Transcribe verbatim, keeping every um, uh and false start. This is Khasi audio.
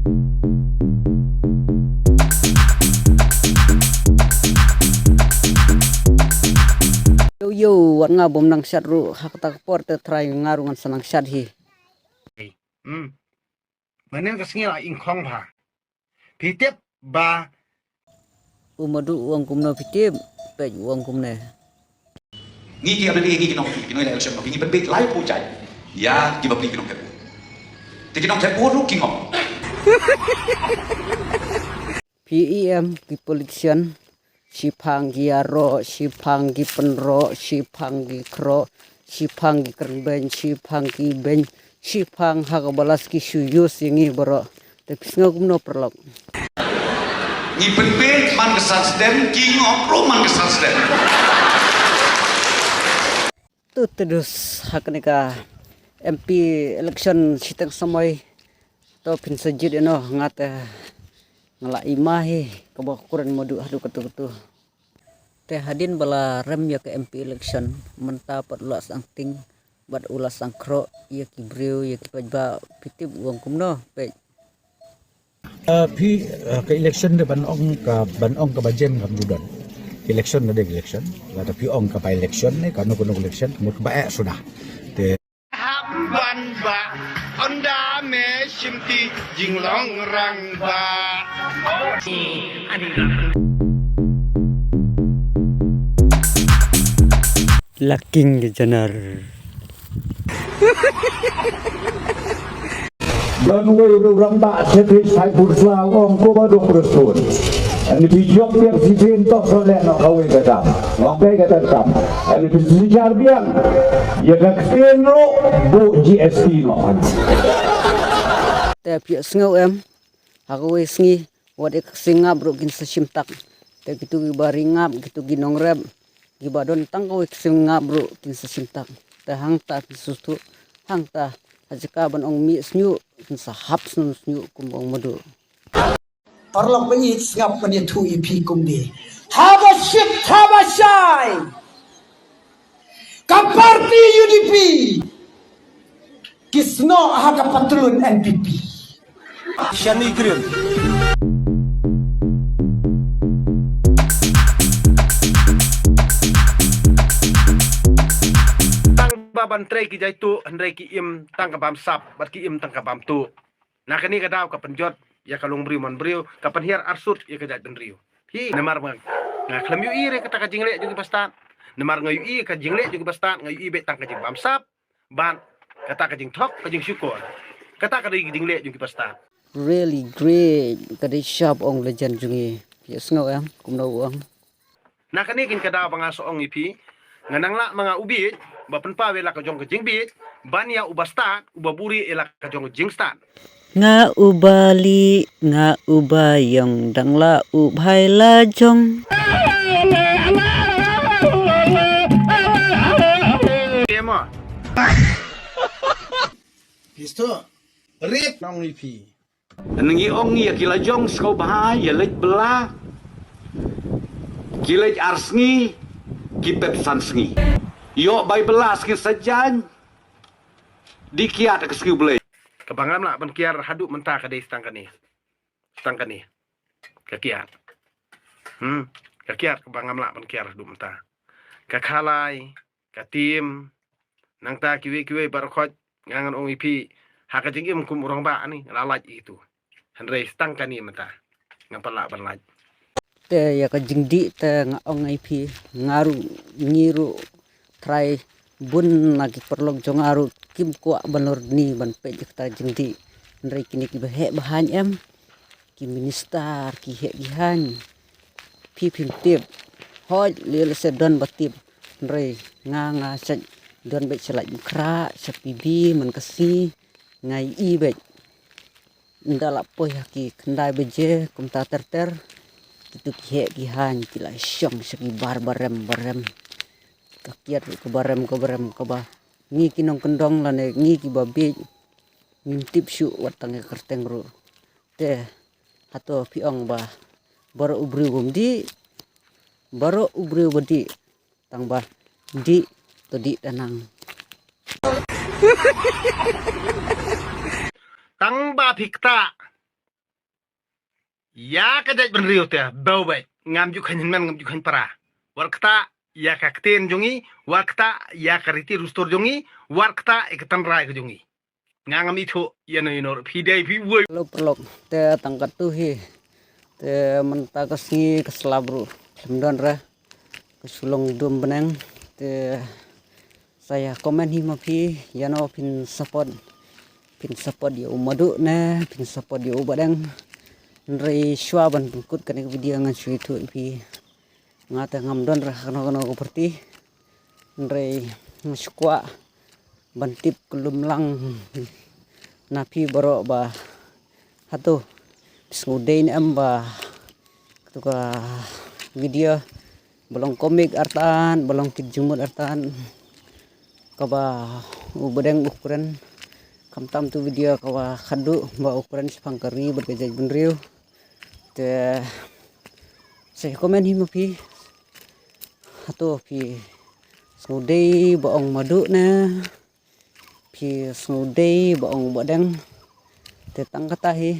Yo, yo, wat nga bym nang shad ruh ha kata ka por te trai nga ruh ngan sa nang shad hi. Hmm. Manen ka sngi la ingkhong bha. Phi tip ba u Madu u ong kumno, phi tip? Peit u ong kumne. Ngi ki M N A, ngi ki nongpyni, ki nongïaleh election, ngi pynbeit laiphew jait ïa ki bapli ki nongthep vote. Te ki nongthep vote ruh ki ngop. Phi ïohi em ki politician, shiphang ki ïaroh, shiphang ki pynroh, shiphang ki khroh, shiphang ki kren beiñ, shiphang ki beiñ, shiphang ha kaba la ki shu ïohi ïa ngi baroh. Te phi sngew kumno paralok? Ngi pynbeit man ka san sdem, ki ngop ruh man ka san sdem. To te dus ha kane ka M P election shiteng samoi. To phin sa jied ïa no, nga te nga la ïohi hi kaba kren Madu haduh kato kato. Te hadien ba la rem ïa ka M P election, mynta pat u la sdang tieng bad u la sdang khroh ïa ki briew, ïa ki paidbah. Phi tip u ong kumno? Peit. Ah, phi, ah, ka election de ban ong ka, ban ong kaba jem kam ju don. Election de election. Lada phi ong ka by election ne, kano kano election, mut ba eh sudah. Te hap ban ba onda me shim ti jinglong rangbah. La king ki janar. Don wei ruh rangbah sha phi Saipul Sla, ong ko ba duk rustun. Ani phi jop ïa shisien, to shu leh noh kawei ka tam. Ong kai ka tam. Ani phi shisien biang ïa ka ktien ruh, buh G S T noh. Te phi sngew em, ha kawei sngi wat ïa ka ksing ngap ruh kin sa shim tak. Te kito kiba ri ngap, kito ki nongrep, kiba don tang kawei ksing ngap ruh kin sa shim tak. Te hangta phi sngewthuh, hangta ha jaka ban ong mih shñiuh, kin sa hap sngewthuh kum ong Madu. Paralok ba ïeit, sngap ban ïathuh ïa phi kumne. Haba shit haba shai, ka party U D P ki snoh ha ka patlun N P P. Shani krim. Tang ba ban trei ki jait tuh, hynrei ki im tang ka bam sap, bad ki im tang ka bam tuh. Na kane ka daw ka pynjot ïa ka longbriew manbriew, ka pynhiar arsut ïa ka jaitbynriew. Hi, namar ma nga khlem ïohi re kata ka jingleh jong ki bastad. Namar nga ïohi ka jingleh jong ki bastad, nga ïohi beit tang ka jingbam sap, bad kata ka jingthok, ka jingshukor. Kata ka dei ka jingleh jong ki bastad. Really great, ka dei sharp ong legend jong ngi. Ïa sngew em, kumno ong. Na kane kin ka daw ba nga sa ong ïa phi, nga nang lah ma nga u bieit ba pynpaw ïa la ka jong ka jingbieit, ban ïa u bastad uba buri ïa la ka jong ka jingstad. Nga uba lieh, nga uba ïong, dang la u bhai la jong. Emo. Pisto. Rit nong ïa phi. Ngi ong ïa ki la jong sngewbha ïa leit bylla, ki leit ar sngi, ki pep san sngi. Ïoh bai bylla sngi sa jaiñ, di kiad ka sngi U Blei. Kaba ngam lah ban kiar haduh mynta ka dei tang kane. Tang kane. Ka kiad. Hmm. Ka kiad kaba ngam lah ban kiar haduh mynta. Ka khalai, ka tim, nangta kiwei kiwei baroh khoit, nga ngan ong ïa phi, ha ka jingim kum u rangbah ni, la lait ïa itu. Hynrei tang kane mynta, ngam pat lah ban lait. Te ïa ka jingdih te nga ong ïa phi, nga ruh, ngi ruh, trai bun na ki paralok jong nga ruh kim kwah ban lor ni ban peit ïa kata jingdih. Hynrei kine kiba heh ba haiñ em, ki minister ki heh ki haiñ. Phi phim tip. Hooid, lei lei se don ba tip. Hynrei nga nga sha don beit sha Laitumkhrah, sha P B, man ka sngi nga ïohi beit. Ynda la poi ha ki khyndai baje kumta ter ter, kito ki heh ki haiñ ki la shong sha ki bar barem barem. Ka kiad ruh ka barem ka barem kaba ngi ki nongkyndong lane ngi kiba bieit ngim tip shuh wat tang ïa ka kyrteng ruh. Te hato phi ong ba baroh u briew bym dih, baroh u briew ba dih, tang ba dih to dih da nang. Tang ba phi ktah ïa ka jaitbynriew te bawbeit, ngam ju kheiñ hynmen ngam ju kheiñ para. Wat kata ïa ka ktien jong ngi, wat kata ïa ka riti rustur jong ngi, wat kata ïa ka tynrai ka jong ngi. Nga ngam ithuh ïa no ïa no, phi dei phi woi. Hello paralok, te tang katto hi. Te mynta ka sngi ka slap ruh khlem don re, ka shu long dum bneng. Te sa ïa comment hi ma phi, ïa no phin support, phin support ïa u Madu ne phin support ïa u Badeng. Hynrei shuwa ban pynkut kane ka video ngan shu ïathuh ïa phi. Nga te ngam don re ha kano kano ka party. Hynrei nga shu kwah ban tip kyllum lang na phi baroh ba hato phi sngewdei ne em ba kato ka video ba long comic artat, ba long kit jingmut artat, kaba u Badeng u kren. Khamtam tu video kaba khadduh ba u kren shaphang ka ri bad ka jaitbynriew. Te sa comment hi ma phi, hato phi sngewdei ba ong Madu ne phi sngewdei ba ong Badeng? Te tang kata hi.